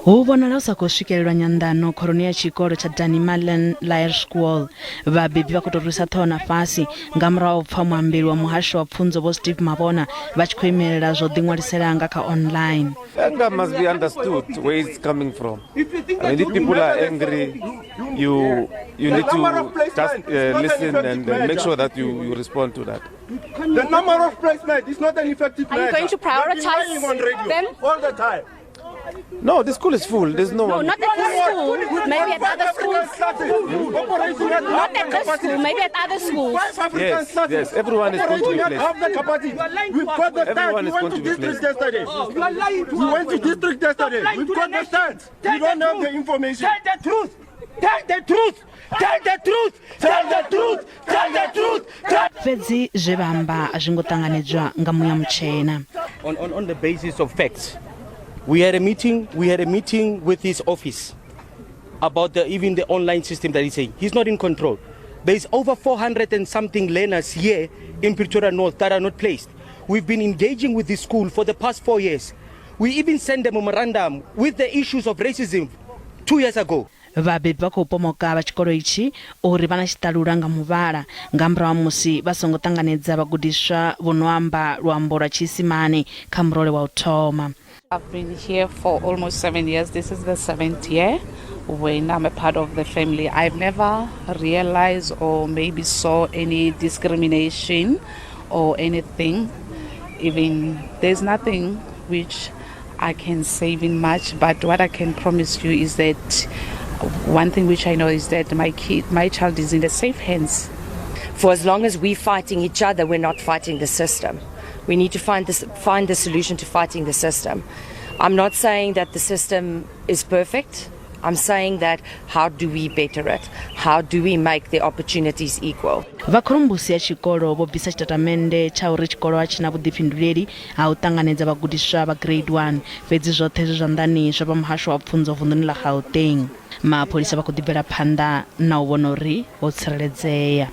Hu vhonala hu sa khou swikelelwa nyanḓano khoroni ya tshikolo tsha Danie Malan Laerskool. Vhabebi vha khou tou rwisa ṱhoho na fhasi nga murahu ha u pfa muambeli wa muhasho wa pfunzo Vho Steve Mabona vha tshi khou imelela zwo ḓiṅwalisela nga kha online. Anger must be understood where it's coming from. I mean, if people are angry, you need to just listen and make sure that you respond to that. The number of placement is not an effective Are you measure. Going to You've been prioritize lying on radio them? all the time. No, the school is full. There's no No, one. not at this school. Maybe at other schools. Operating at Not half at the this school. capacity. Maybe at other schools. Five African Yes, classes. yes, everyone is going to be Operating at placed. half the capacity. We've got the stats. Everyone We is went going to to be district placed. yesterday. You are lying to We us. went to district yesterday. Lying We've to got the the stats. Tell We don't the have the truth. information. Tell the truth. Tell the truth. Tell the truth. Tell the truth. Tell the truth. Tell Fhedzi zwe vha amba a zwi ngo ṱanganedzwa nga muya mutshena. On the basis of facts. We had a meeting. We had a meeting with his office about even the online system that he's saying he's not in control. There's over 400 and something learners here in Pretoria North that are not placed. We've been engaging with this school for the past 4 years. We even sent a memorandum with the issues of racism 2 years ago. Vhabebi vha khou pomoka vha tshikolo itshi uri vha na tshiṱalula nga muvhala nga murahu ha musi vha songo ṱanganedza vhagudiswa vho no amba luambo lwa tshiisimane kha murole wa u thoma. I've been here for almost 7 years. This is the seventh year when I'm a part of the family. I've never realized or maybe saw any discrimination or anything. Even there's nothing which I can say even much, but what I can promise you is that one thing which I know is that my kid, my child is in the safe hands. For as long as we're fighting each other, we're not fighting the system. We need to find the solution to fighting the system. I'm not saying that the system is perfect. I'm saying that how do we better it? How do we make the opportunities equal? Vha khorombusi ya tshikolo vho bvisa tshitatamennde tsha uri tshikolo a tshi na vhuḓifhinduleli ha u ṱanganedza vhagudiswa vha grade 1, fhedzi zwoṱhe zwi zwanḓani zwa vha muhasho wa pfunzo vunḓuni ḽa Gauteng. Mapholisa vha khou ḓi bvela phanḓa na u vhona uri ho tsireledzea.